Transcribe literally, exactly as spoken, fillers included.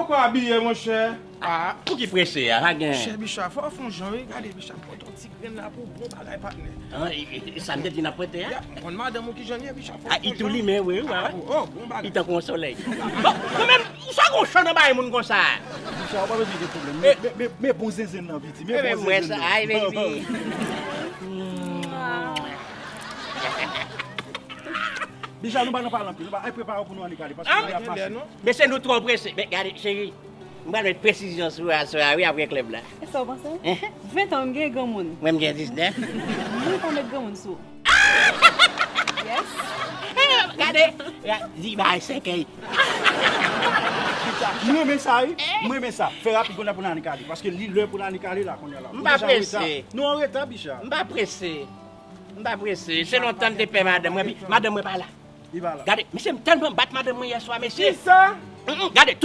Kò abiye, monchè. Ah, pou ki prese a, pa gen. Chè Bicha, fò w fè yon jan, wi. Gade, Bicha, pote yon ti grenn la pou bon bagay, patnè. Ah, e, e, e, sa m te di n ap prete a? Ya, m konn madanm ou ki jan li ye, Bicha, fò w Ah, fè i yon tou jan. Limen, wi, wi, Ah, wi. Oh, bon bagay. I tankou yon solèy. Bon, ou menm, ou sa gon chan nan bay moun konsa. Bicha, ou pa bezwen gen pwoblèm. Men, men, men, men bon zenzenn nan, piti. Men bon zenzenn nan. Ay, baby. Bicha, nou pa nan pale anpil. Nou pa, ay, prepare w pou nou annik ale. Paske Ah, nou ap gen mache. Mesye, nou twò prese. Men gade, cheri, m pral met presizyon sou aswè a, wi, apre klèb la. E sa w panse? Ven tan, m gen granmoun. Mwen, m gen diznèf. Mwen pa met granmoun sou. Yes. Gade, di bay sèkèy. M renmen sa, wi. M renmen sa. Fè rapid, kounye a pou nou annik ale. Paske li lè pou nou annik ale la, kounye a la. M pa prese. Nou an reta, Bicha. M pa prese. M pa prese. Se lontan m te pè madanm mwen, epi madanm mwen pa la. Li pa la. Gade, mesye, m tèlman bat madanm mwen yè swa, mesye. Kisa? Mm, mm, gade,